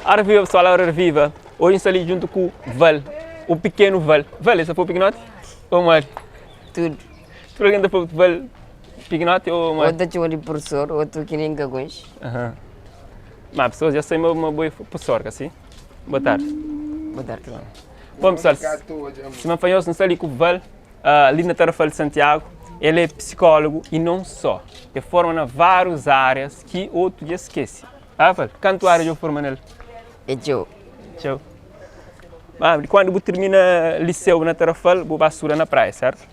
Ora viva pessoal, ora viva. Hoje está ali junto com Val, o pequeno Val. Val, esse foi o pequenote? Ou Mari? Tudo. Tudo alguém foi Val pequenote ou Mari? Outro tinha de professor, outro que nem cagões. Aham. Mas pessoas já sei uma, uma boa professora, assim? Boa tarde. Boa tarde. Bom pessoal, se não falhou, está ali com o Val, ali na Tarrafal de Santiago. Ele é psicólogo e não só. Ele forma na várias áreas que outro dia esquece. Ah, Val, quanto área eu forma nele? É tchau. Tchau. Ah, quando você termina liceu na Tarrafal, você basura na praia, certo?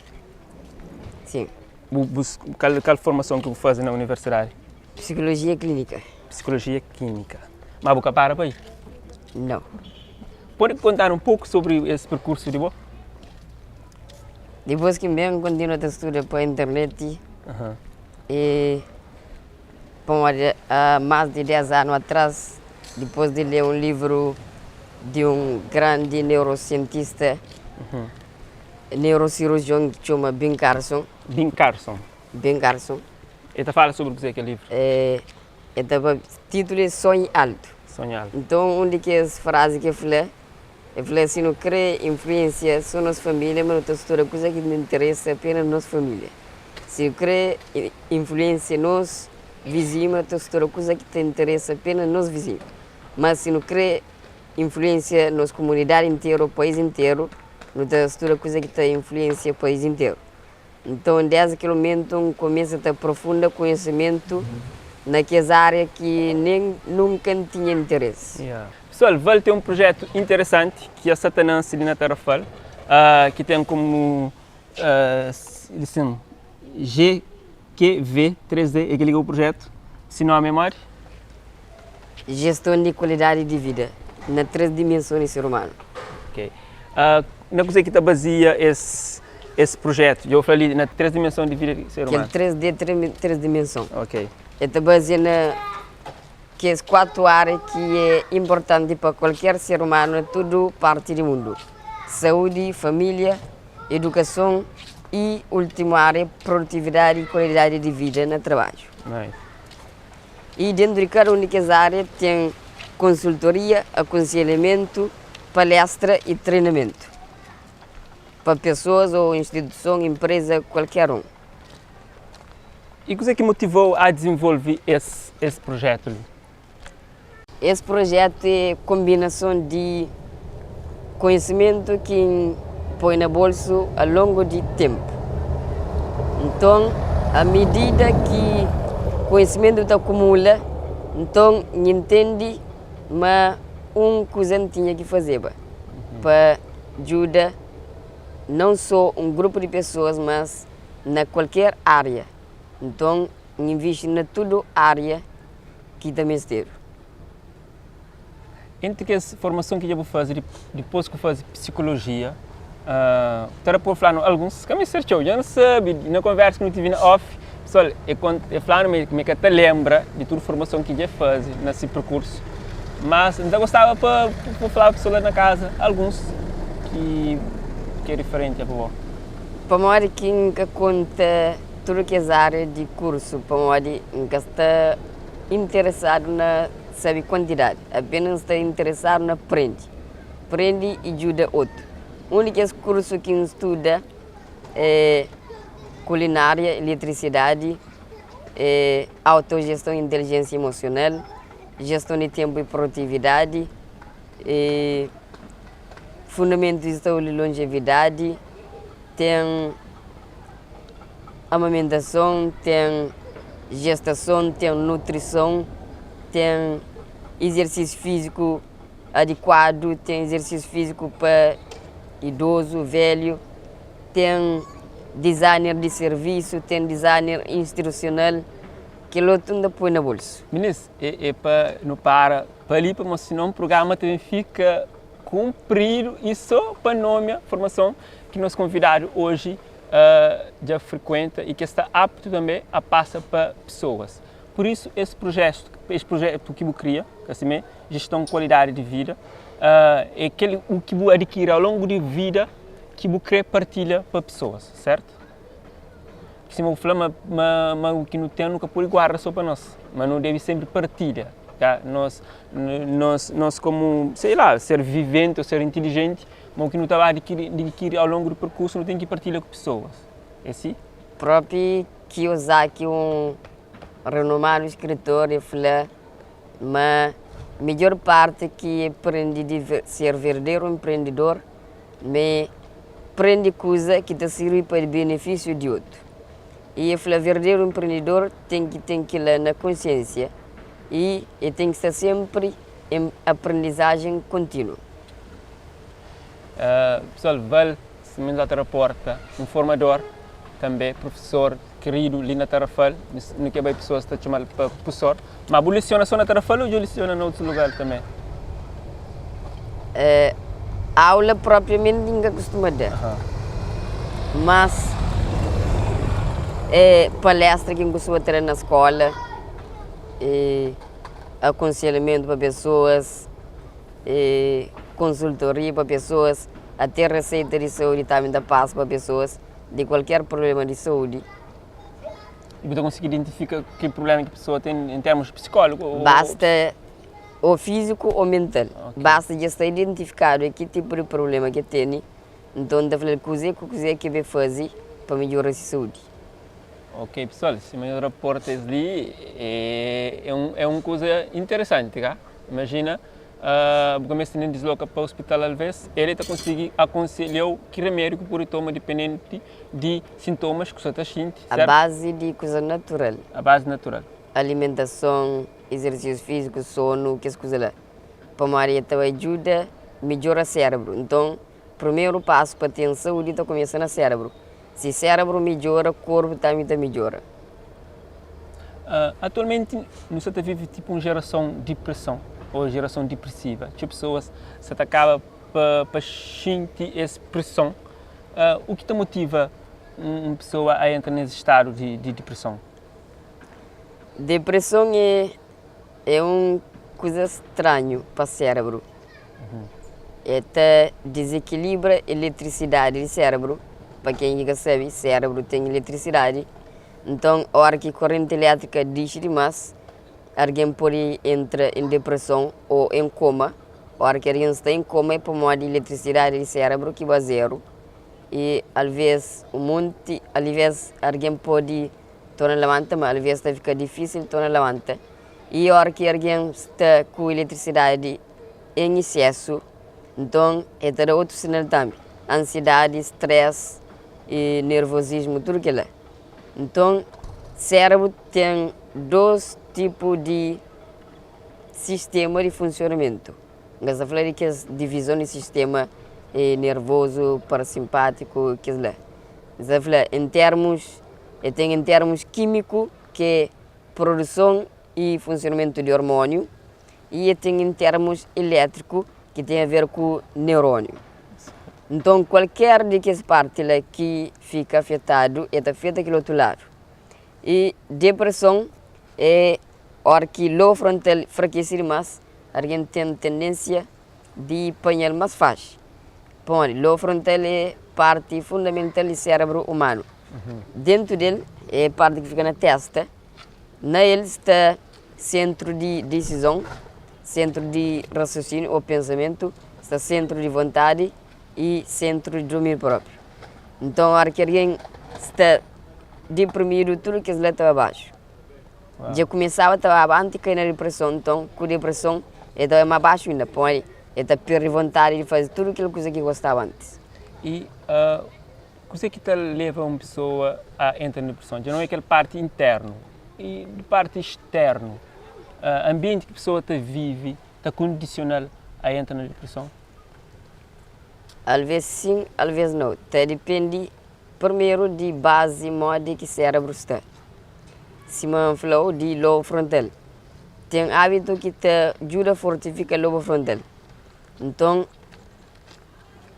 Sim. Qual, qual formação que você faz na universidade? Psicologia clínica. Psicologia clínica. Mas você para para aí? Não. Pode contar um pouco sobre esse percurso de você? Depois que mesmo continuo a estudar para a internet, e bom, há mais de 10 anos atrás, depois de ler um livro de um grande neurocientista, neurocirurgião que chama Ben Carson. Ben Carson. Ben Carson. Ele tá fala sobre o que é aquele livro? É, é tava, título é Sonho Alto. Sonho Alto. Então, onde que essa frase que eu falei, eu falei assim, não crê influência só nossa família, mas não estou coisa que não interessa apenas nossa família. Se eu crê influência nos vizinhos, mas estou coisa que te interessa apenas nos vizinhos. Mas se não crê influência nossa comunidade inteira, o país inteiro, não estou coisa que te influência o país inteiro. Então, desde aquele momento, começa a ter profundo conhecimento naquelas áreas que nem nunca tinha interesse. Yeah. Pessoal, Val tem um projeto interessante que é a Satanás ali na Tarrafal, que tem como assim, GQV3D, é que liga o projeto, se não há memória. Gestão de qualidade de vida nas três dimensões do ser humano. Ok. Na coisa que está baseia esse projeto? Eu falei na três dimensões de vida do ser humano. Que é 3D, três dimensões. Ok. Está baseia na que as quatro áreas que é importante para qualquer ser humano em toda parte do mundo. Saúde, família, educação e, última área, produtividade e qualidade de vida no trabalho. Nice. E dentro de cada uma dessas áreas tem consultoria, aconselhamento, palestra e treinamento. Para pessoas ou instituição, empresa, qualquer um. E o que é que motivou a desenvolver esse projeto? Esse projeto é combinação de conhecimento que põe no bolso ao longo de tempo. Então, à medida que conhecimento te acumula, então entende, mas um coisa não tinha que fazer para ajudar não só um grupo de pessoas, mas na qualquer área. Então, investe na toda área que também esteve. Entre que essa formação que eu vou fazer, depois que eu faço psicologia, para por falar alguns que me certou, eu não sabe, na conversa que eu tive na off, pessoal, eu falando me me que até lembra de toda a formação que eu faz nesse percurso, mas ainda gostava para falar para pessoa lá na casa, alguns que é diferente, é bom. Para mim, que nunca conta tudo que é área de curso, para mim, nunca está interessado na sabe quantidade, apenas está interessado na aprende. Aprende e ajuda outro. O único curso que estuda é culinária, eletricidade, é autogestão e inteligência emocional, gestão de tempo e produtividade, é, fundamentos de saúde e longevidade, tem amamentação, tem gestação, tem nutrição, tem exercício físico adequado, tem exercício físico para idoso, velho, tem designer de serviço, tem designer institucional, que outro ainda põe na bolsa. Ministro, é para não para ali, para senão o programa também fica cumprido e só para nome a formação que nosso convidado hoje já frequenta e que está apto também a passar para pessoas. Por isso, esse projeto que eu cria, assim, é gestão de qualidade de vida, é aquele, o que você adquire ao longo de vida que você quer partilha para pessoas, certo? Se eu falar, mas o que não tem nunca pode guardar só para nós, mas não deve sempre partilha. Ka nos nos nos komu sei la ser vivente ou ser inteligente, ma o ki nu ta ba adkiri adkiri ao longo do percurso nu ten ki partilha ku pessoas. É si? Propi Kiyosaki un renomadu skritor e fla ma midjor parti ki e prende di ser verdaderu enprendidor ma e prende kuza ki ta sirbi pa benefisiu di otu. I e fla verdaderu enprendidor ten ki ten kila na konsiensia i e ten ki sta senpri en aprendizajen kontinu. Pessoal, Val Simões ta raporta un formador tanbe professor keridu li na Tarrafal, nu ke bai pessoas ta txomal pa pussor, ma bu lesiona so na Tarrafal ou djo lesiona na otus lugar tanbe? Aula propriamenti N ka kustuma da, mas palestra ki N kustuma ta da na skola, akonselhamentu pa pesoas, konsultoria pa pesoas, ate reseita di saúdi tambi N ta pasa pa pesoas di kualker prublema di saúdi. I bu ta konsigi identifika ki prublema ki pesoa ten en termus psikólogu? Basta ô fíziku ô mental. Basta dja sta identifikadu é ki tipu di prubléma ki el tene, nton N ta fla-l kuzê ku kuzê ki el debe faze pa midjora se saúdi. Ok pesoal, sima nhos raporta es li é un é un kuza interesanti ka? Imajina bu ka meste nen disloka pa ospital alves el ta konsigi akonselha-u ki remédiu ki bu pode toma dipendenti di sintomas ki bu sta ta xinti, A bazi di kuza natural. A bazi natural. Alimentason, izersísiu fíziku, sonu, kes kuza la. Pamodi el ta bai djuda midjora sérebru. Nton, primeru pasu pa ten saúdi ta kumesa na sérebru. Si sérebru midjora, korpu tanbe ta midjora. Atualmenti nu sta ta vive tipu un jerason dipreson ô jerason dipresiva. Txeu pesoas sta ta kaba pa xinti es preson. U ki ta motiva un pesoa a entra nes stadu di dipreson? Depreson é é un kuza stranhu pa sérebru. E ta dizikilibra eletrisidadi di sérebru. Pa ken ki ka sabe, sérebru ten eletrisidadi. Nton, óra ki korenti elétrika dixi dimás, algen pode entra en depreson ô en koma. Óra ki algen sta en koma é pamodi eletrisidadi di sérebru ki ba zeru. I alvês un monti, alvês algen pode torna labanta, ma alvês ta fika difísil torna labanta. I óra ki algen sta ku eletrisidadi en isésu, nton el ta da otu sinal tanbe, ansiedadi, stress i nervozismu, tudu kel-la. Nton, sérebru ten dôs tipu di sistéma di funsionamentu. N ka sta fla di kes divizon di sistéma nervozu, parasimpátiku, kes la. N sta fla en termus, el ten en termus kímiku ki é produson i funsionamentu di ormóniu i el ten en termus elétriku ki ten aver ku neuróniu. Nton kualker di kes parti la ki fika afetadu el ta afeta kel otu ladu. I depreson é óra ki lobo frontal frakese dimás, algen ten tendénsia di panha-l más faxi. Pamodi lobo frontal é parti fundamental di sérebru umanu. Dentu del é parti ki fika na testa, na el sta sentru di disizon, sentru di rasiosíniu ô pensamentu, sta sentru di vontadi i sentru di domíniu própriu. Nton, óra ki algen sta deprimidu, tudu kes la ta ba baxu. Dja kumesaba ta baba antis di kai na depreson, nton ku depreson el ta bai más baxu inda, pamodi el ta perde vontadi di faze tudu kel kuza ki el gostaba antis. I kuzê ki ta leba un pesoa a entra na depreson? Dja no é kel parti internu, i di parti sternu, anbienti ki pesoa ta vive ta kondisiona-l a entra na depreson? Alvês sin, alvês nau. Ta dipende Primeru di bazi modi ki sérebru sta. Sima N fla-u di lobu frontal, ten ábitu ki ta djuda fortifika lobu frontal. Nton,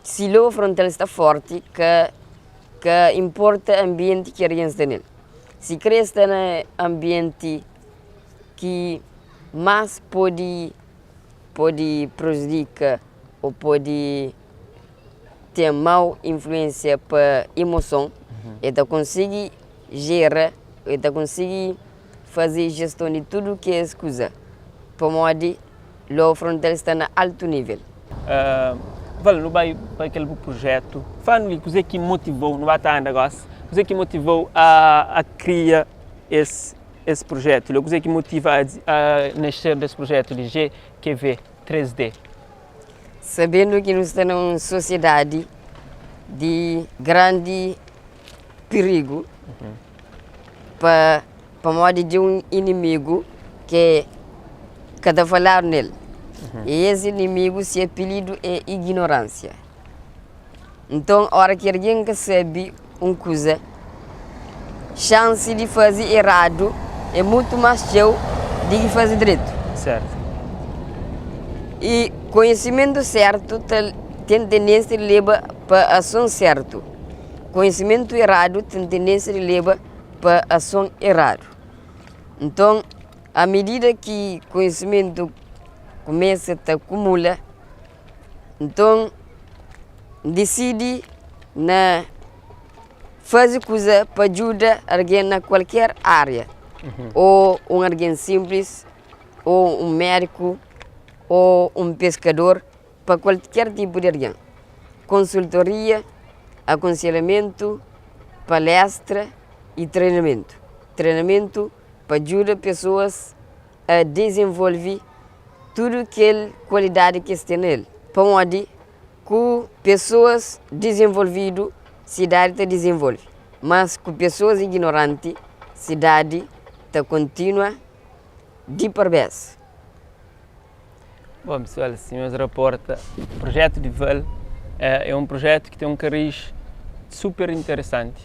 si lobu frontal sta fórti, ka ka inporta anbienti ki algen sta nel. Si krê sta na anbienti ki más pode pode prejudika ô pode ten mau influensia pa imoson, el ta konsigi jera, el ta konsigi faze jeston di tudu kes kuza. pamodi lobo frontal sta na altu nível. Val, nu bai pa kel bu projetu. Fla-nu li kuzê ki motivou, nu ba ta anda gosi, kuzê ki motivou a kria es es projetu li, kuzê ki motiva a nascer des projetu li GQV 3D? Sabendu ki nu sta na un sosiedadi di grandi pirigu pa pamodi di un inimigu ke ka ta faladu nel i es inimigu se apilidu é ignoransia. Nton ora ki algen ka sabe un kuza, xansi di faze eradu é mutu más txeu di ki faze dretu. Sertu. I konhisimentu sertu ta ten tendénsia di leba pa ason sertu. Konhisimentu eradu ten tendénsia di leba pa ason eradu. Nton, a medida ki konhisimentu kumesa ta kumula, nton N disidi na faze kuza pa djuda algen na kualker aria, ô un algen sinplis, ô un médiku, ô un peskador, pa kualker tipu di algen. Konsultoria, akonselhamentu, palestra i trenamentu. Trenamentu pa djuda pesoas a dizenvolve tudu kel kualidadi ki es ten na el. Pamodi ku pesoas dizenvolvidu sidadi ta dizenvolve, mas ku pesoas ignoranti sidadi ta kontinua di parbés. Bom pessoal, si nhos raporta, projetu di Val é un projetu ki ten un kariz super interesanti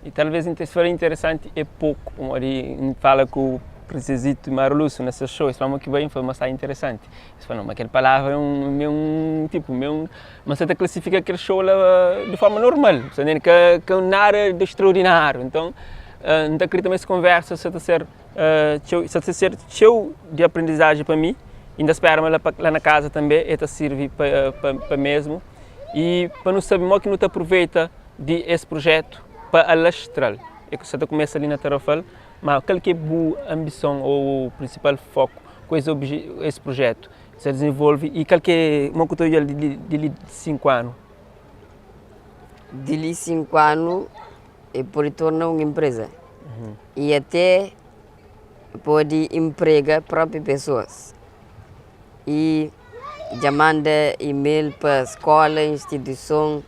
y talvez si fla interesanti é poku pamodi N fala ku Princesito y Mário Lúcio na ses show es fla-m ki bai N fla ma sta interesanti es fla ma kel palavra é un é un tipu é un ma sa ta klasifika kel show la di forma normal ka ka nada di extraordináriu nton N ta kridita ma es konversa sa ta ser txeu sa ta ser txeu di aprendizaji pa mi i N ta spera ma la na kaza tanbe e ta sirvi pa mesmu i pa nu sabe modi ki nu ta apruveita di es prujetu pa alastral e sa ta kumesa li na Tarrafal ma kal ki é bu anbison ô prinsipal foku ku es es prujetu sa dizenvolve i kal ki é modi ki bu ta odja-l di li 5 anu? Di li 5 anu e pode torna un enpresa i até pode enprega propi pesoas i dja manda email pa skola, instituison,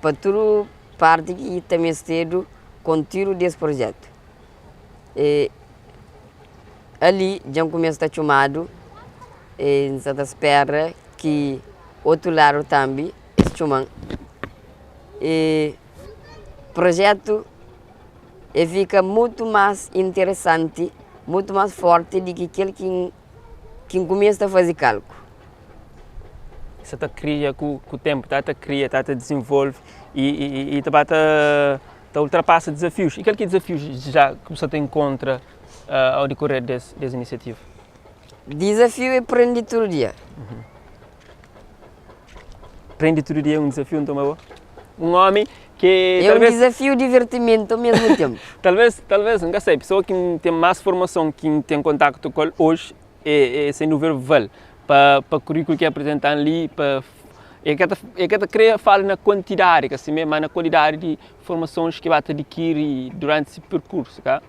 pa tudu parti ki ta mestedu kontiudu di es projetu. E ali dja N kumesa ta txumadu e N sa ta spera ki otu ladu tambi es txuma-m. E Projetu e fika mutu mas interesanti, mutu mas forti di ki kel ki N kumesa ta faze kalku. Sa ta kria ku tenpu, ta ta kria, ta ta dizenvolve i ta ba ta ultrapasa dizafius. I kal ki é dizafius ja ki bu sa ta inkontra au dikorer des inisiativa? Dizafiu é prende tudu dia. Prende tudu dia é un dizafiu nton pa bo? Un omi ki É un dizafiu divertimentu ao mesmu tenpu. Talvez, talvez, N ka sai, pesoa ki N ten más formason ki N ten kontaktu ku el oji é sen dúvida Val, pa pa kurikulu ki el aprezentan li, pa el ka ta el ka ta kre fala na kuantidadi ka simé, ma na kualidadi di formasons ki ba ta adikiri duranti si perkursu ka.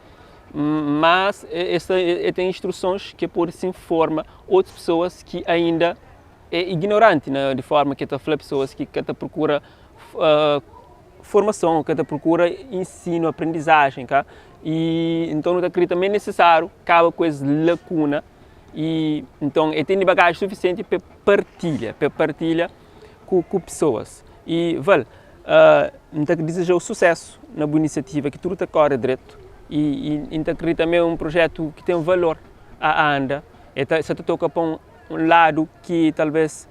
Mas el ten instrusons ki el pode sin forma otus pesoas ki ainda é ignoranti na di forma ki el ta fla pesoas ki ka ta prokura formason, ka ta prokura ensinu, aprendizajen ka, i nton nu ta kridita ma é nisisáriu kaba ku es lakuna i nton el tene bagajen sufisienti pa partilha, pa partilha ku pesoas. I Val, N ta dizejau susésu na bu inisiativa, ki tudu ta kóre dretu i N ta kridita ma é un prujetu ki ten valor a anda, el ta sa ta toka pa un un ladu ki talvês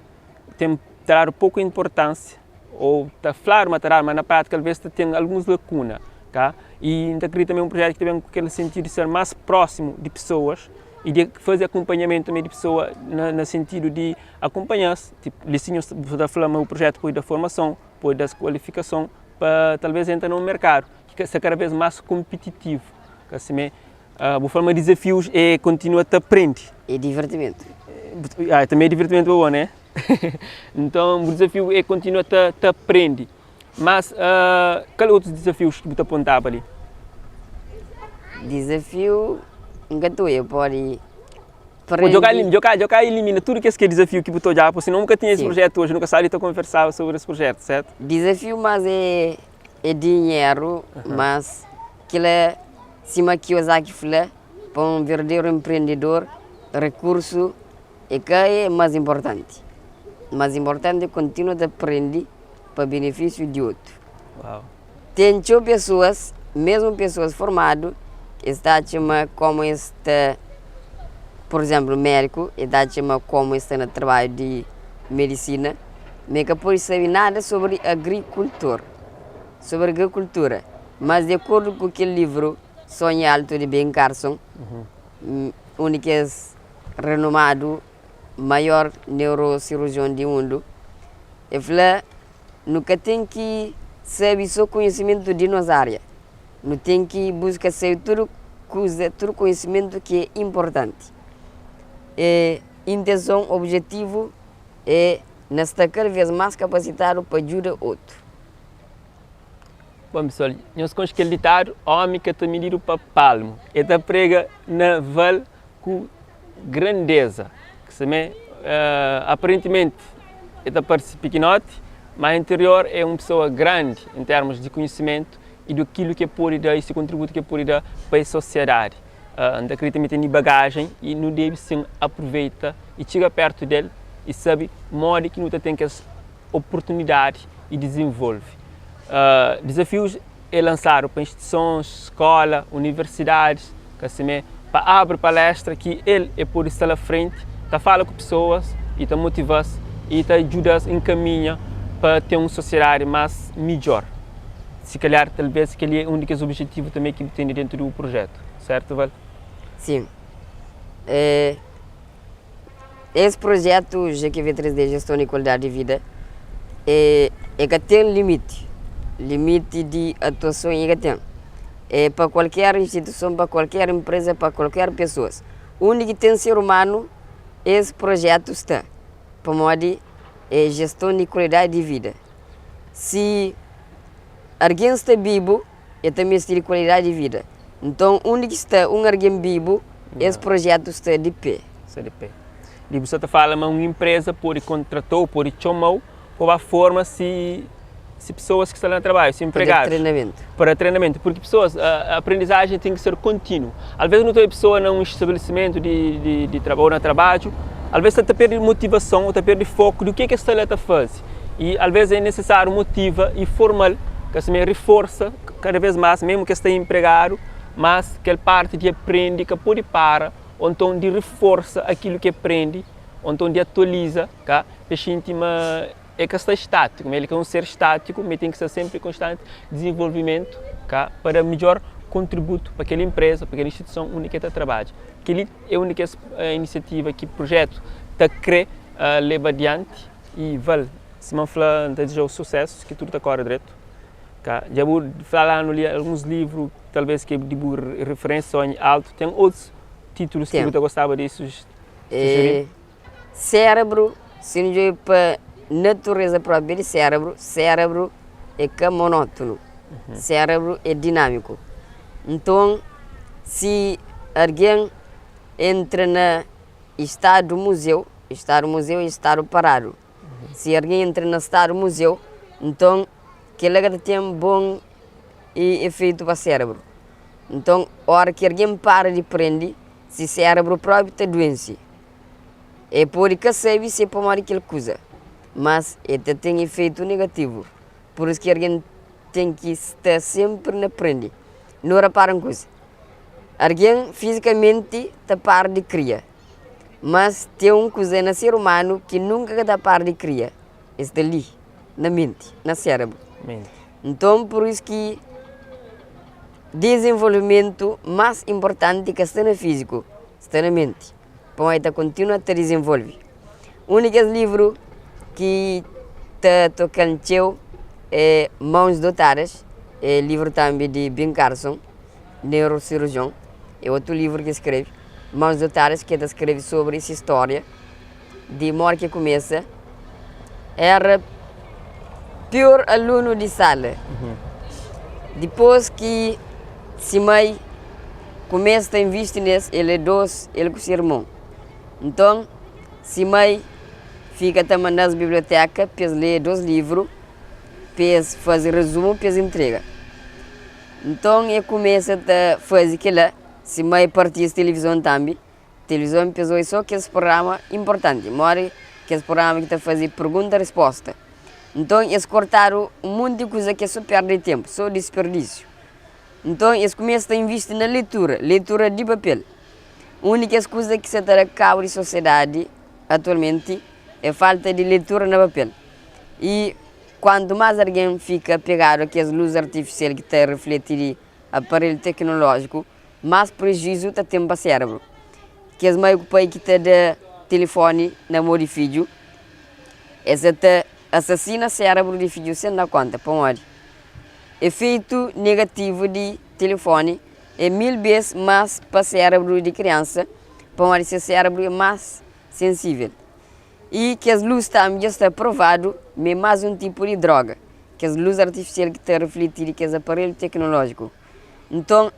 ten ta dadu poku inportánsia ô ta fladu ma ta dadu, ma na prátika alvês ta ten alguns lakuna, ka? I N ta kridita ma é un prujetu ki ta ben ku kel sentidu di ser más prósimu di pesoas i di faze akunpanhamentu tanbe di pesoa na sentidu di akunpanha-s, tipu li si nhos bu ta fla ma bu prujetu pode da formason, pode da-s kualifikason pa talvês entra na un merkadu ki sta kada vês más konpititivu, ka simé. Bu fla ma dizafius é kontinua ta prende. É divertimentu. Ah, também é divertimentu pa bo, né? Nton, bu dizafiu é kontinua ta ta prende. Mas, kal otus dizafius ki bu ta apontaba li? Dizafiu, N ka ta oia, pode Prende. Djo ka, djo ka elimina tudu kes ki é dizafiu ki bu ta odjaba, sinon bu ka tinha es projetu oji, nu ka staba li ta konversaba sobri es projetu, sertu? Dizafiu mas é é dinheru, mas kila sima Kiyosaki fla, pa un verdaderu empreendedor, rekursu é ka é mas inportanti. Mas inportanti é kontinua ta prende pa benefisiu di otu. Ten txeu pesoas, mesmu pesoas formadu, es ta atxa ma komu es ta, pur izénplu, médiku, el ta atxa ma komu es sta na trabadju di medisina, ma el ka pode sabe nada sobri agrikultor, sobri agrikultura. Mas di akordu ku kel livru Sonha Altu di Ben Carson, un di kes renomadu maior neurosirurjion di mundu, el fla Nu ka ten ki sabe sô konhisimentu di nos ária. Nu ten ki buska sabe tudu kuza, tudu konhisimentu ki é inportanti. E intenson, objetivu é na sta kada vês más kapasitadu pa djuda otu. Bon pesoal, nhos konxe kel ditadu, Ómi ka ta mididu pa palmu, el ta prega na val ku grandeza. Ki simé, aparentimenti el ta parse pikinoti, má interior é un pesoa grandi en termus di konhisimentu i di kilu ki el pode da i se kontributu ki el pode da pa es sosiadadi. N ta kridita ma el tene bagajen i nu debe sin apruveita i txiga pertu del i sabe modi ki nu ta ten kes oportunidadi i dizenvolve. Dizafius é lansadu pa instituisons, skola, universidadis, ka simé, pa abri palestra ki el e pode sta la frenti ta fala ku pesoas i ta motiva-s i ta djuda-s enkaminha pa ten un sosiedadi más midjór. Si kalhar, talvês kel-li é un di kes obijetivu tanbê ki bu tene dentu di bu projetu, sértu Val? Sin. Es projetu GQV 3D, Geston di Kualidadi di Vida, e e ka ten limiti, limiti di atuason e ka ten. É pa kualker instituison, pa kualker enpreza, pa kualker pesoas. Undi ki ten ser umanu, es projetu sta, pamodi é geston di kualidadi di vida. Si argen sta bibu, e ta meste di kualidadi di vida. Nton, undi ki sta un argen bibu, es projetu sta di pé. Sta di pé. Li bu sta ta fala ma un inpreza pode kontratou, pode txomau pa ba forma si si pesoas ki sta la na trabadju, si enpregadus. Pa da treinamentu. Pa da treinamentu, purki pesoas, aprendizajen ten ki ser kontinu. Alvês nu ta obi pesoa na un stabelesimentu di di di ou na trabadju, alvês ta perde motivason ou ta perde foku di ke ki es sta la ta faze. I alvês é nesesáriu motiva i forma-l, ka simé riforsa kada vês más, mésmu ki es sta enpregadu, mas kel párti di aprende ka pode para, ô nton di riforsa akilu ki el prende, ô nton di atualiza, ka, pa el xinti ma el ka sta estátiku, ma el ka é un ser estátiku, ma el ten ki sta sénpri konstanti dizenvolvimentu, ka, pa da midjór kontributu pa kel inpreza, pa kel instituison undi ki el ta trabadja. Kel-li é un di kes inisiativa ki prujétu ta krê leba adianti. I Val, sima N fla, N ta dizeja-u susésu, ki tudu ta kóre dretu. Ka, dja bu fla-nu li alguns livru, talvês ki é di bu referénsia ô altu. Ten otus títulus ki bu ta gostaba di sujerí? Sérebru, si nu djobe pa naturéza própi di sérebru, sérebru é ka monótonu, sérebru é dinámiku. Nton, si algen entra na Stadu muzeu, stadu muzeu é stadu paradu. Si algen entra na stadu muzeu, nton kel-la ka ta ten bon efeitu pa sérebru. Nton, óra ki algen para di prende, se sérebru própi ta duense. El pode ka sabe si é pamodi kel kuza, mas el ta ten efeitu negativu. Pur isu ki algen ten ki sta sénpri na prende. Nu repara un kuza, Algen fizikamenti ta para di kria, mas ten un kuza na ser umanu ki nunka ka ta para di kria, es sta li na menti, na sérebru. Nton, pur isu ki dizenvolvimentu más inportanti ka sta na fiziku, sta na menti, pamodi ta kontinua ta dizenvolve. Un di kes livru ki ta toka-m txeu é Mãos Dotadas, é livru tanbe di Ben Carson, neurosirurjion. É otu livru ki el skrebe. Mãos Dotadas ki el ta skrebe sobri se stória di modi ki el kumesa. Éra pior alunu di sala. Dipôs ki se mai kumesa ta invisti nes, el é dôs, el ku se irmon. Nton, se mai fika ta manda-s bibliotéka pa es lé dôs livru, pa es faze rezumu, pa es intrega. Nton, el kumesa ta faze kel-la. Se mai parti-s tilivizon tanbe. Tilivizon pa es obi so kes prugrama inportanti, modi kes prugrama ki ta faze pergunta-risposta. Nton, es kortadu un monti kuza ki é so perda di tenpu, so disperdisiu. Nton, es kumesa ta invisti na leitura, leitura di papel. Un di kes kuza ki sa ta da kabu di sosiedadi atualmenti é falta di leitura na papel. I kuantu más algen fika pegadu a kes lus artifisial ki ta rifleti di aparelhu teknolójiku, más prejuizu ta ten pa sérebru. Kes mai ku pai ki ta da tilifoni na mô di fidju, es sa ta asasina sérebru di fidju sen da kónta. Pamodi? Efeitu negativu di tilifoni é 1000 bês más pa sérebru di kriansa, pamodi se sérebru é más sensível. I kes lus tanbe dja sta provadu ma é más un tipu di dróga, kes lus artifisial ki ta rifliti di kes aparelhu teknolójiku. Nton,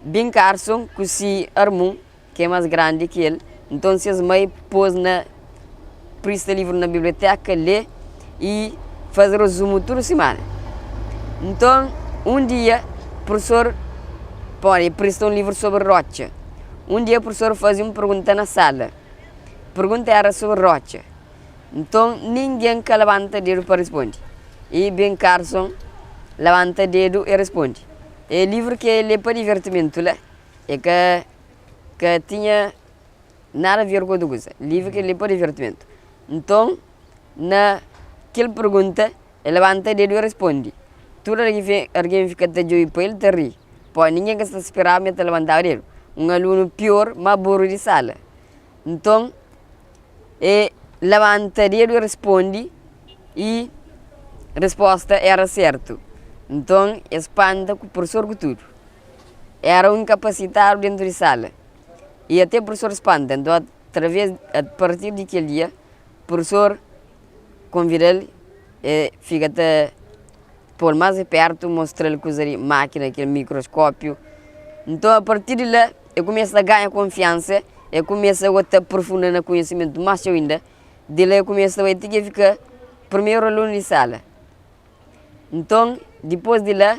Ben Carson ku se armun, ki é más grandi ki el, nton ses mai pô-s na prista livru na bibliotéka, lé i faze rezumu tudu simana. Nton, un dia, profesor pode prista un livru sobri rótxa. Un dia, profesor faze un pergunta na sala. Pergunta éra sobri rótxa. Nton, ningen ka labanta dedu pa responde. I Ben Carson labanta dedu e responde. E livru ki el lé pa divertimentu la, e ka ka tinha nada ver ku otu kuza. Livru ki el lé pa divertimentu. Nton, na kel pergunta, el labanta dedu e responde. Tudu algen fika ta djobe pa el ta ri, pabia ningen ka sta speraba ma el ta labantaba dedu. Un alunu pior, ma buru di sala. Nton, E labanta dedu e responde i resposta era sertu. Nton e spanta ku pursor ku tudu. Era un inkapasitadu dentu di sala i ate pursor spanta. Nton atraves a partir di kel dia pursor konvida-l e fika ta pô-l más di pertu, mostra-l kuza di mákina, kel mikroskópiu. Nton a partir di la e kumesa ta ganha konfiansa, e kumesa gosi ta aprofunda na konhisimentu más txeu inda. Di la e kumesa ta bai ti ki e fika primeru alunu di sala. Nton dipôs di la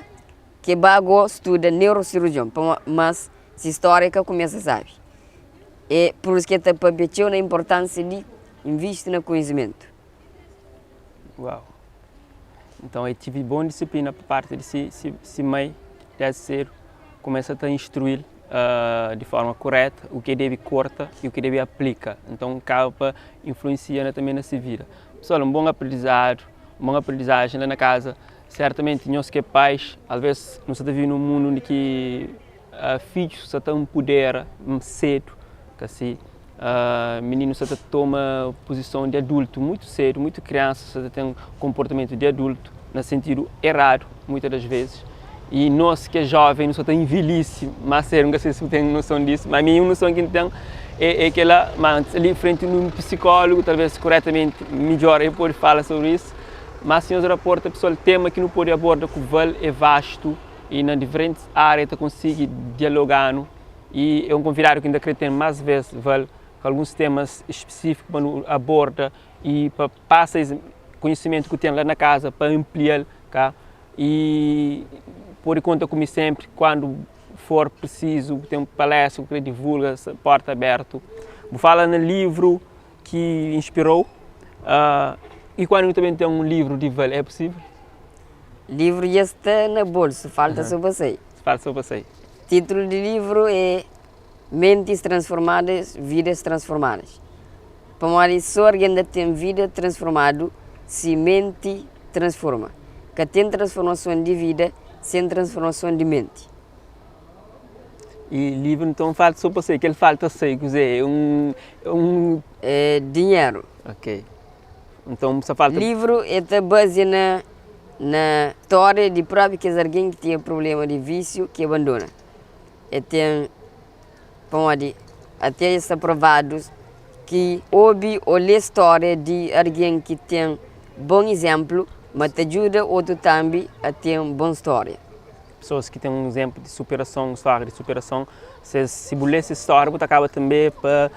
ki e ba go studa neurosirurjion, pamodi mas si stória ka kumesa sabi. E pur isu ki e ta papia txeu na inportansia di invisti na konhisimentu. Uau! Então el tive bon disiplina pa parti di si, si, si mai desde cedo, kumesa ta instruí-l uh, di forma koreta o ki debe korta e o ki debe aplika. Então kaba pa influencia na também na si vida. Pessoal, um bom aprendizado, uma boa aprendizagem lá na casa. Certamente nós que é pais, às vezes nós está vivendo num mundo onde que uh, filhos só estão empodera cedo, que assim, Mininu sa ta toma puzison di adultu mutu sedu, mutu kriansa sa ta ten konportamentu di adultu na sentidu eradu muitas das vezis i nos ki é joven nu sa ta invilisi más sedu, N ka sai si bu ten noson disu, ma mi un noson ki N ten é kela, ma li frenti un pisikólogu talvez kuretamenti midjor el pode fala sobri isu, ma si nhos raporta pesoal tema ki nu pode aborda ku val é vastu i na diferentis ária ta konsigi dialoga-nu. I é un konvidadu ki N ta krê ten más vês, Val, ku alguns temas spesífiku pa nu aborda i pa pasa es konhisimentu ku ten la na kaza pa anplia-l, ka? I pode konta ku mi sénpri kandu for prisizu, bu ten palestra ku krê divulga, porta abertu. Bu fala na livru ki inspirou, i kandu nu ta ben ten un livru di Val, é pusível? Livru dja sta na bolsu, falta so pa sai. Falta so pa sai. Títulu di livru é Mentes Transformadas, Vidas Transformadas. Pamodi sô algen ta ten vida transformadu si menti transforma. Ka ten transformason di vida sen transformason di menti. I livru nton falta sô pa sai. Kel falta sai kuzê? É un un. É dinheru. Ok. Nton sa falta. Livru é ta bazia na Na stória di própi kes algen ki tinha prubléma di vísiu ki abandona, el ten Pamodi até sta provadu ki obi ô lé stória di algen ki ten bon izénplu ma ta djuda otu tánbi a ten bon stória. Pesoas ki ten un izénplu di superason, un stória di superason, ses, si bu lé ses stória bu ta kaba tanbê pa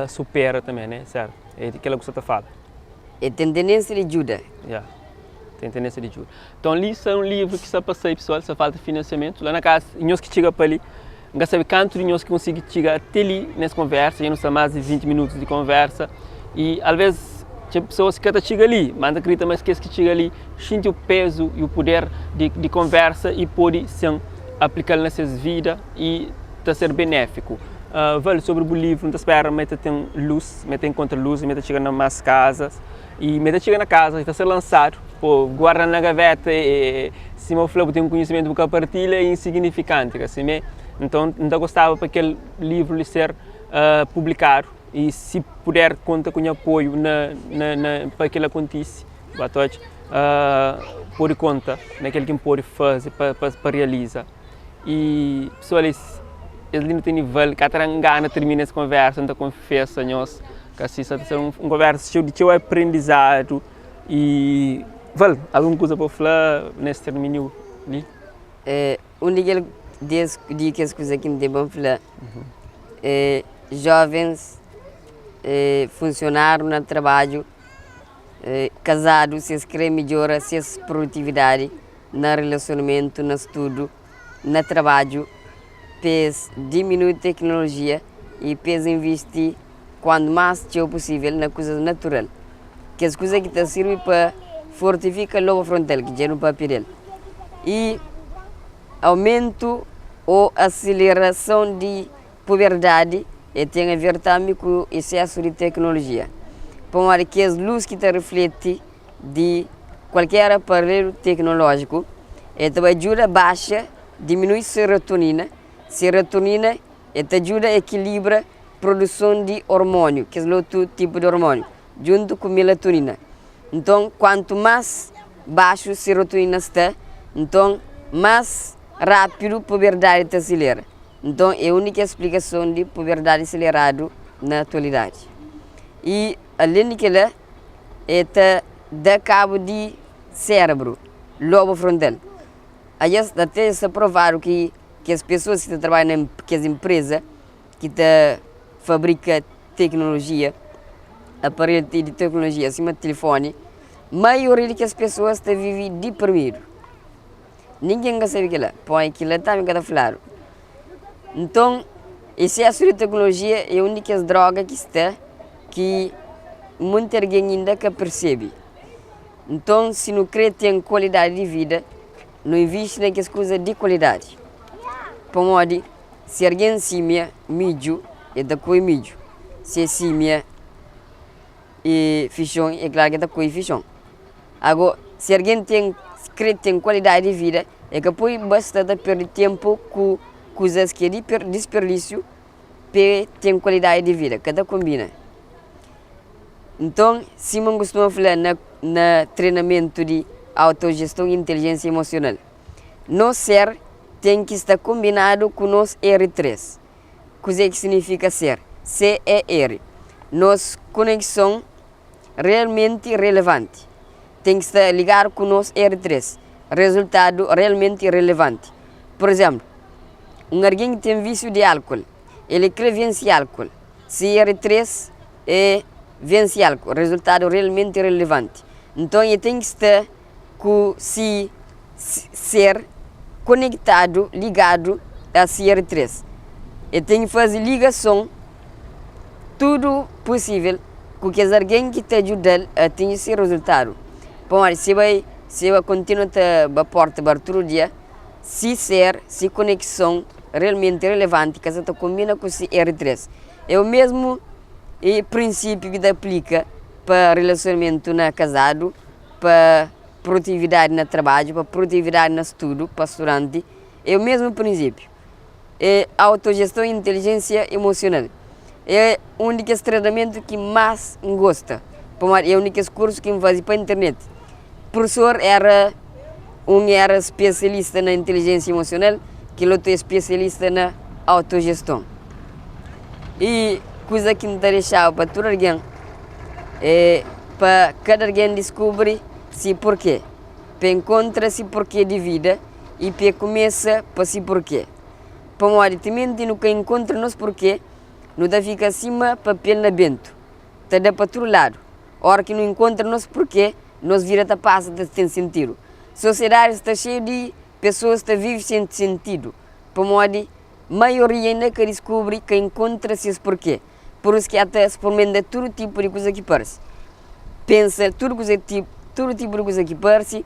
supera tanbê, né? Sértu? É di kila ku sta ta fala. É ten tendénsia di djuda. Ya, ten tendénsia di djuda. Nton li sta un livru ki sta pa sai pesoal, sta falta finansiamentu. La na kasa, nhos ki txiga pa li, N ka sabe kantu di nhos ki konsigi txiga ate li nes konversa, dja nu sta más di 20 minutus di konversa y alvês txeu pesoas ka ta txiga li, ma N ta kridita ma kes ki txiga li xinti u pezu y u puder di konversa y pode sin aplika-l na ses vida y ta ser benéfiku. Val, sobri bu livru, N ta spera ma el ta ten lus, ma el ta inkontra lus y ma el ta txiga na más kazas y ma el ta txiga na kaza y ta ser lansadu. Pô, guarda-l na gaveta é, sima bu fla, bu ten un konhisimentu bu ka partilha é insignifikanti, ka simé? Nton, N ta gostaba pa kel livru li ser publikadu y si puder konta ku nha apoiu na na na pa kel-la kontise, ba ta odja, pode konta na kel ki N pode faze pa pa realiza. Y pesoal es es li nu tene val, ka ta da-m gana tirmina es konversa, N ta konfesa nhos ka si sa ta ser un konversa txeu di txeu aprendizadu. Y Val, algun kuza pa bu fla nes terminiu li? Un di kel des di kes kuza ki N ten pa N fla é jovens funsionáriu na trabadju kazadu si es krê midjora ses produtividadi na relasionamentu, na studu, na trabadju pa es diminui teknolojia y pa es invisti kuantu más txeu pusível na kuzas natural. Kes kuza ki ta sirbi pa fortifika lobo frontal ki dja nu papia del y aumentu ô aselerason di puberdadi e ten a ver tanbe ku esesu di teknolojia pamodi kes lus ki ta rifleti di kualker aparelhu teknolójiku e ta bai djuda baxa diminui serotonina, serotonina e ta djuda ekilibra produson di ormóniu, kes otu tipu di ormóniu, djuntu ku melatonina. Nton, kuantu más baxu serotonina sta, nton más rápidu puberdadi ta aselera. Nton, é únika splikason di puberdadi seleradu na atualidadi. I alén di kel-la, e ta da kabu di sérebru, lobu frontal. Aja até sta provadu ki kes pesoas ki ta trabadja na kes enpreza ki ta fabrika teknolojia, aparelhu di teknolojia sima tilifoni, maioria di kes pesoas ta vive diprimidu. Ningen ka sabe kila, poi kila tambi ka ta fladu. Nton, esesu di teknolojia é un di kes droga ki sta ki monti algen inda ka persebe. Nton, si nu krê ten kualidadi di vida, nu invisti na kes kuza di kualidadi. Pamodi si algen símia midju, el ta kume midju. Si el símia fixon, é klaru ki el ta kume fixon. Ago, si algen ten krê ten kualidadi di vida, el ka pode ba sta ta perde ténpu ku kuzas ki é di disperdísiu pa el ten kualidadi di vida. Ka ta konbina. Nton, sima N kustuma fla na na trenamentu di autojeston i intelijensia emosional, nos ser ten ki sta konbinadu ku nos R3. Kuzê ki signifika ser? C-E-R. Nos konekson realmenti relevanti ten ki sta ligadu ku nos R3, rezultadu realmenti relevanti. Pur izénplu, un algen ki ten vísiu di álkol, el krê vense álkol. Si R3 é vense álkol, rezultadu realmenti relevanti. Nton, el ten ki sta ku si ser konektadu, ligadu a si R3. El ten ki faze ligason tudu pusível ku kes algen ki ta djuda-l atinji si rezultadu. Pamodi si bai, si bai kontinua ta ba porta bar tudu dia, si ser, si konekson realmenti relevanti ka sa ta konbina ku si R3. É o mesmu prinsípiu ki ta aplika pa relasionamentu na kazadu, pa produtividadi na trabadju, pa produtividadi na studu, pa studanti, é o mesmu prinsípiu. É autojeston i intelijensia emosional. É un di kes trenamentu ki más N gosta, pamodi é un di kes kursu ki N faze pa internet. Profesor éra un éra spesialista na intelijensia emosional, kel otu é spesialista na autojeston. I kuza ki N ta dexaba pa tudu algen é pa kada algen diskubri si porke, pa enkontra si porke di vida i pa e kumesa pa si porke. Pamodi timenti nu ka enkontra nos porke, nu ta fika sima papel na bentu, ta da pa tudu ladu. Ora ki nu enkontra nos porke, nos vida ta pasa ta ten sentidu. Sosiedadi sta xeiu di pesoas ta vive sen sentidu, pamodi maioria inda ka diskubri, ka enkontra ses porke. Pur isu ki el ta spurmenta tudu tipu di kuza ki parse, pensa tudu kuza tudu tipu di kuza ki parse,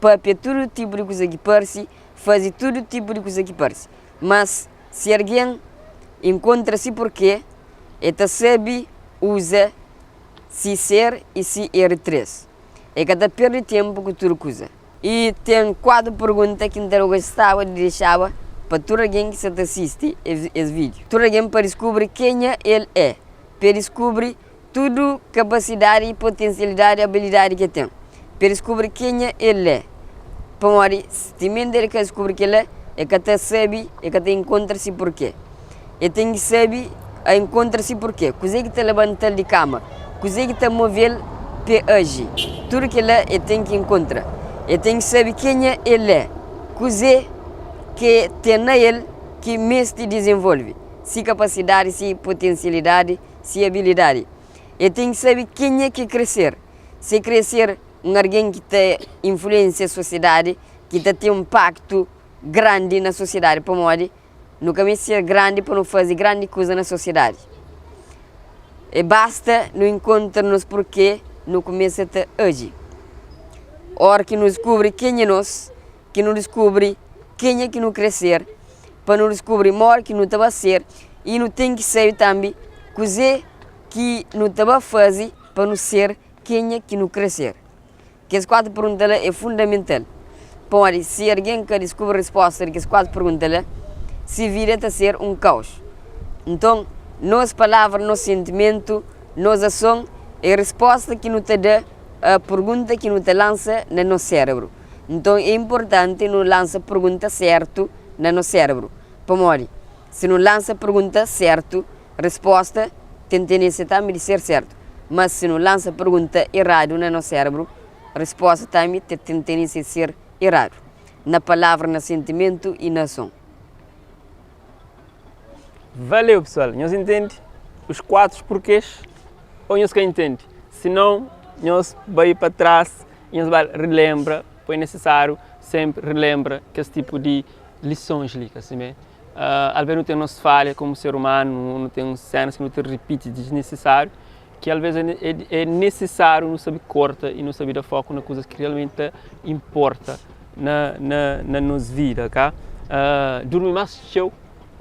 papia tudu tipu di kuza ki parse, faze tudu tipu di kuza ki parse. Mas si algen enkontra si porke, el ta sabe uza si ser i si R3. El ka ta perde ténpu ku tudu kuza. I ten 4 pergunta ki N ta gostaba di dexaba pa tudu algen ki sta ta sisti es vídiu. Tudu algen pa diskubri kenha el é, pa el diskubri tudu kapasidadi i potensialidadi, abilidadi ki el ten, pa el diskubri kenha el é. Pamodi timenti el ka diskubri kila, el ka ta sabe, el ka ta inkontra si purkê. El ten ki sabe a inkontra si purkê, kuzê ki ta labanta-l di kama, kuzê ki ta move-l pa el aji. Tudu kel-la el ten ki inkontra. El ten ki sabe kenha el é, kuzê ki ten na el ki meste dizenvolve, si kapasidadi, si potensialidadi, si abilidadi. El ten ki sabe kenha ki krê ser. Si el krê ser un algen ki ta influensia sosiedadi, ki ta ten npaktu grandi na sosiedadi pamodi Nu ka meste ser grandi pa nu faze grandi kuza na sosiedadi. É basta nu inkontra nos porke nu kumesa ta aji. Óra ki nu diskubri kenha nos, ki nu diskubri kenha ki nu kre ser, pa nu diskubri modi ki nu ta ba ser i nu ten ki sabe tanbe kuzê ki nu ta ba faze pa nu ser kenha ki nu kre ser. Kes 4 pergunta la é fundamental, pamodi si algen ka diskubri resposta di kes 4 pergunta la, se vida ta ser un kaus. Nton, nos palavra, nos sentimentu, nos ason é resposta ki nu ta da a pergunta ki nu ta lansa na nos sérebru. Nton, é inportanti nu lansa pergunta sértu na nos sérebru, pamodi si nu lansa pergunta sértu, Resposta ten tendénsia tanbe di ser sértu, má si nu lansa pergunta eradu na nos sérebru, resposta tanbe ta ten tendénsia di ser eradu, na palavra, na sentimentu i na ason. Valeu pessoal, nhos intende os 4 porquês ou nhos ka intende? Se não, nhos bai pa trás e nhos bai relembra, foi necessário sempre relembra kes tipo di lições li, ka simé? Alvês nu ten nos falha komu ser umanu, nu ten sénas ki nu ta ripiti disnisisáriu, ki alvês é nisisáriu nu sabe korta i nu sabe da foku na kuzas ki realmenti ta inporta na na na nos vida, ka? Durmi más txeu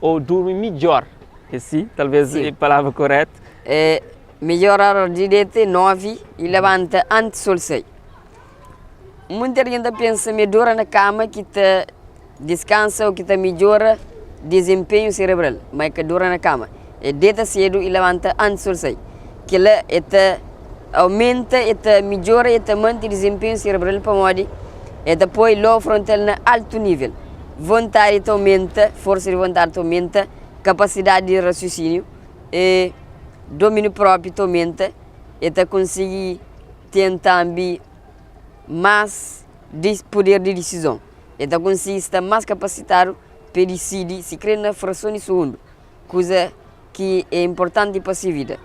ô durmi midjór, é si? Talvês é palavra korétu. É midjór óra di deta é 9 i labanta antis sol sai. Munti algen ta pensa ma é dura na kama ki ta Diskansa o ki ta midjora dizenpenhu serebral, ma e ka dura na kama. E deta sedu i labanta antis sol sai. Kila e ta aumenta, e ta midjora i e ta manti dizenpenhu serebral pamodi e ta poi lobo frontal na altu nivel. Vontadi ta aumenta, forsa di vontadi ta aumenta, kapasidadi di rasiosiniu e dominiu propriu ta aumenta, e ta konsigi ten tambi mas puder di disizon. El ta konsigi sta más kapasitadu pa el disidi si krê na frason di sugundu, kuza ki é inportanti pa se vida.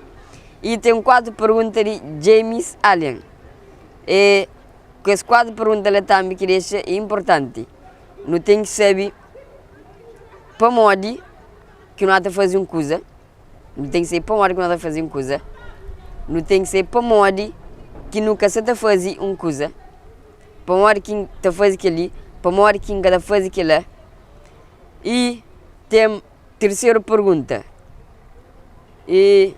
I ten 4 pergunta di James Allen. E kes 4 pergunta la tanbê ki dexa é inportanti. Nu ten ki sabe pamodi ki nu ata faze un kuza, nu ten ki sabe pamodi ki nu ata faze un kuza, nu ten ki sabe pamodi ki nu ka sta ta faze un kuza. Pamodi ki N ta faze kel-li? Pamodi ki N ka ta faze kel-la? I ten tirseru pergunta, i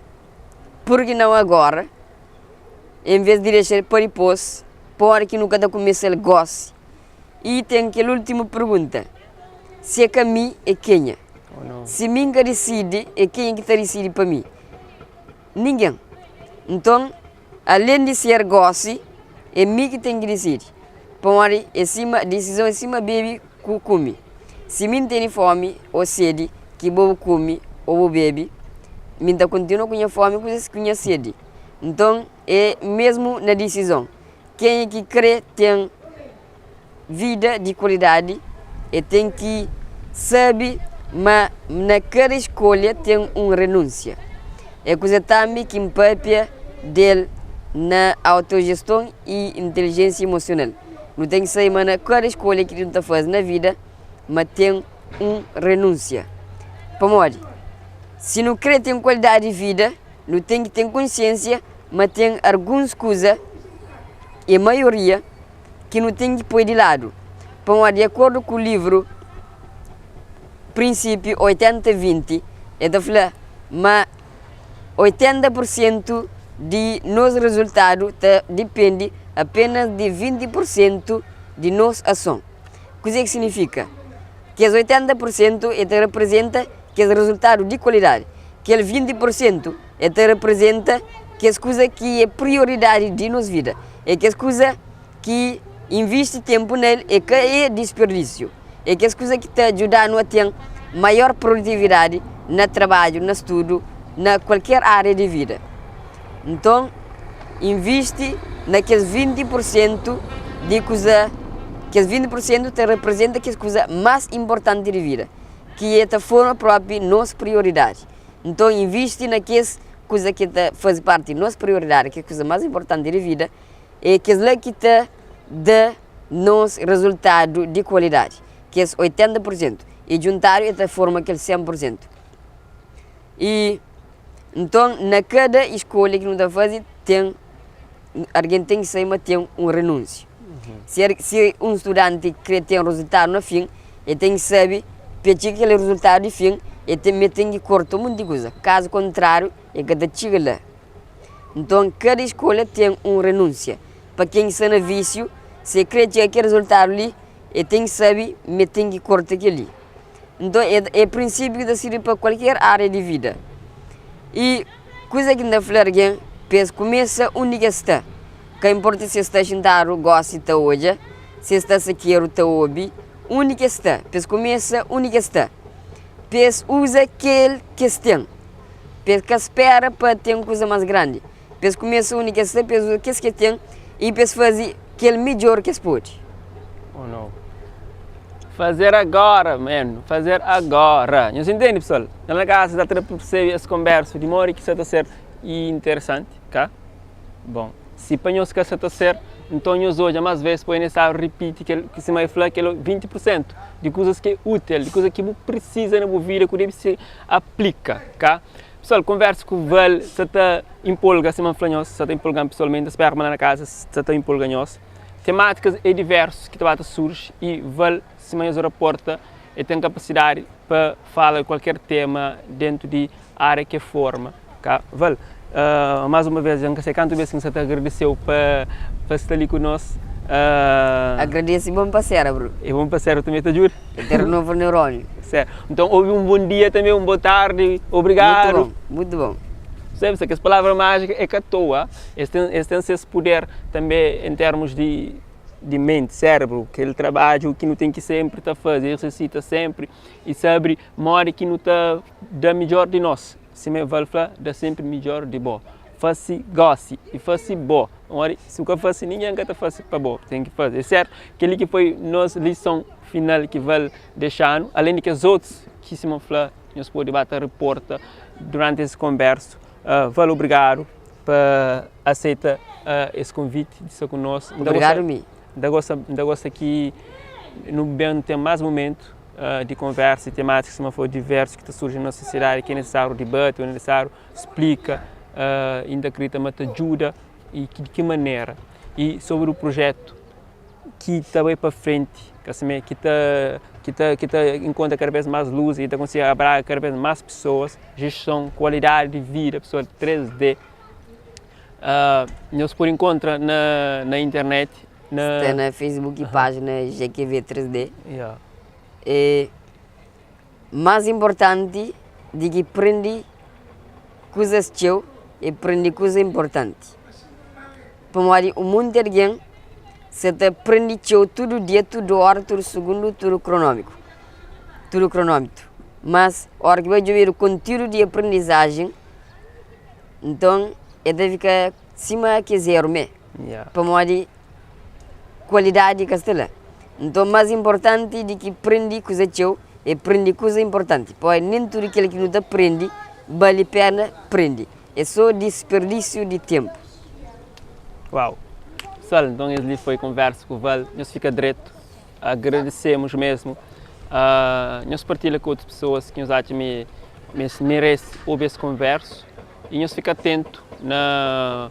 pur ki nau agora, en ves di dexa-l pa dipôs, pamodi ki nu ka ta kumesa-l gósi? I ten kel últimu pergunta, si é ka mi, é kenha? Si mi N ka disidi, é kenha ki ta disidi pa mi? Ningen. Nton, Alén di ser gósi, é mi ki ten ki disidi. Pamodi é sima, disizon é sima bebe ku kume. Si mi N tene fómi ô sedi, ki bo bu kume ô bu bebe. Mi N ta kontinua ku nha fómi ku nha sedi. Nton, é mésmu na disizon. Kenha ki krê ten vida di kualidadi, el ten ki sabe ma na kada skolha ten un renúnsia. É kuza tanbê ki N pâpia di el na autojeston i intelijénsia emosional. Nu ten ki sabe ma na kada skolha ki nu ta faze na vida ma ten un renúnsia. Pamodi? Si nu krê ten kualidadi di vida, nu ten ki ten konsiénsia ma ten alguns kuza, i maioria, ki nu ten ki poi di ladu. Pamodi di akordu ku livru Prinsípiu 80-20, el ta fla ma 80 pur sentu di nos rezultadu ta dipende apénas di 20 pur sentu di nos ason. Kuzê ki signifika? Kes 80 pur sentu el ta reprizenta kes rezultadu di kualidadi. Kel 20 pur sentu el ta reprizenta kes kuza ki é prioridadi di nos vida. É kes kuza ki invisti ténpu na el é ka é disperdísiu. É kes kuza ki ta djuda-nu a ten maior produtividadi na trabadju, na studu, na kualker ária di vida. Nton, invisti na kes 20 pur sentu di kuza, kes 20 pur sentu ta reprizenta kes kuza más inportanti di vida, ki e ta forma propi nos prioridadi. Nton, invisti na kes kuza ki ta faze parti di nos prioridadi, kes kuza más inportanti di vida, é kes la ki ta da nos rezultadu di kualidadi, kes 80 pur sentu, i djuntadu e ta forma kel 100 pur sentu. I nton, na kada skolha ki nu ta faze, ten algen ten ki sai ma ten un renúnsia. Si si un studanti krê ten rezultadu na fin, el ten ki sabe pa el txiga kel rezultadu di fin, el ten el ten ki korta un monti kuza, kazu kontráriu el ka ta txiga la. Nton, kada skolha ten un renúnsia. Pa ken ki sta na vísiu, si el krê txiga kel rezultadu li, el ten ki sabe ma el ten ki korta kel-li. Nton, é prinsípiu ki ta sirbi pa kualker ária di vida. I kuza ki N ta fla algen pa es kumesa undi ki es sta, ka inporta si es sta xintadu gósi ta odja, si es sta sakeru ta obi, undi ki es sta, pa es kumesa undi ki es sta, pa es uza kel ki es ten, pa es ka spera pa ten kuza más grandi, pa es kumesa undi ki es sta, pa es uza kes ki es ten i pa es faze kel midjór ki es pode. Ou não? Fazer agora, man. Fazer agora. Nhos entende, pessoal? Na la casa dá para perceber esse converso de mori que está a ser interessante, cá? Bom, se para nhos que está a ser, então nhos hoje mais vezes põe necessário repite que que se mai fla que 20% de coisas que é útil, de coisas que você precisa na sua vida, que deve se aplica, cá? Pessoal, conversa com o Val, se tá empolga, se man fla nhos, se tá empolgando pessoalmente, espero que na casa se tá empolga nhos. Temátikas é diversus ki ta ba ta surji y val sima nhos raporta el ten kapasidadi pa fala di kualker tema dentu di ária ki el forma ka. Val, más uma vez dja N ka sai kantu bes ki N sa ta agradese-u pa pa sta li ku nos. Agradese bon pasera bro. É bon pasera tanbe ta djuda. Ta renova neuróniu. Sertu. Nton obi un bon dia tanbe, un bo tardi. Obrigadu. Mutu bon, mutu bon. Sabe, kes palavra májika é ka toa. Es ten, es ten ses puder tanbe en termus di, di menti, sérebru, kel trabadju ki nu ten ki senpri ta faze, exersita senpri y sabe modi ki nu ta da midjor di nos. Sima Eval fla, da senpri midjor di bo. Fase gosi y fase bo, pamodi si bu ka fase ningen ka ta fase pa bo, ten ki faze. É sertu, kel-li ki foi nos lison final ki Val dexa-nu, alen di kes otus ki sima fla nhos pode ba ta riporta duranti es konbersu. Val, obrigadu. pa aseita es konviti di sta ku nos. Obrigadu mi. N ta gosta, N ta gosta ki nu ben ten más mumentu di konversa y temátikas sima for diversu ki ta surji na nos sosiedadi ki é nisisáriu dibati ô nisisáriu splika y N ta kridita ma ta djuda y di ki manera. Y sobri prujetu ki ta bai pa frenti, ka simé, ki ta ki ta ki ta inkontra kada bes más lus y ta konsigi abraga kada bes más pesoas, jeston, kualidadi di vida, pesoa 3D. Nhos pode inkontra na na internet na. Sta na Facebook pájina GQV 3D. E más inportanti di ki prende kuzas txeu é prende kuza inportanti. Pamodi un monti algen sa ta prende txeu tudu dia, tudu óra, tudu sugundu, tudu kronómiku, tudu kronómetru. Mas, óra ki bai djobedu kontiúdu di aprendizajen. Nton el ta fika sima ki zeru mê, pamodi kualidadi ka sta la. Nton más inportanti di ki prende kuza txeu é prende kuza inportanti, pamodi nen tudu kel ki nu ta prende bali pena prende, é sô disperdisiu di ténpu. Uau! Pessoal, nton es li foi konversa ku Val, nhos fika dretu, agradesemos mesmu, nhos partilha ku otus pessoas ki nhos atxa ma es merese obi es konversu i nhos fika atentu na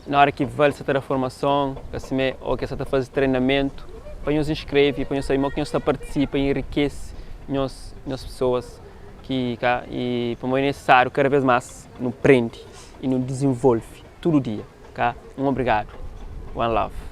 na ora ki Val sa ta da formason, asimé, ô ki el sa ta faze trenamentu, pa nhos inskreve, pa nhos sabe modi ki nhos ta partisipa i enrikese nhos nhos pesoas ki ka i pamodi é nesesáriu kada vez más nu prende i nu dizenvolve tudu dia, ka? Un obrigadu. One love.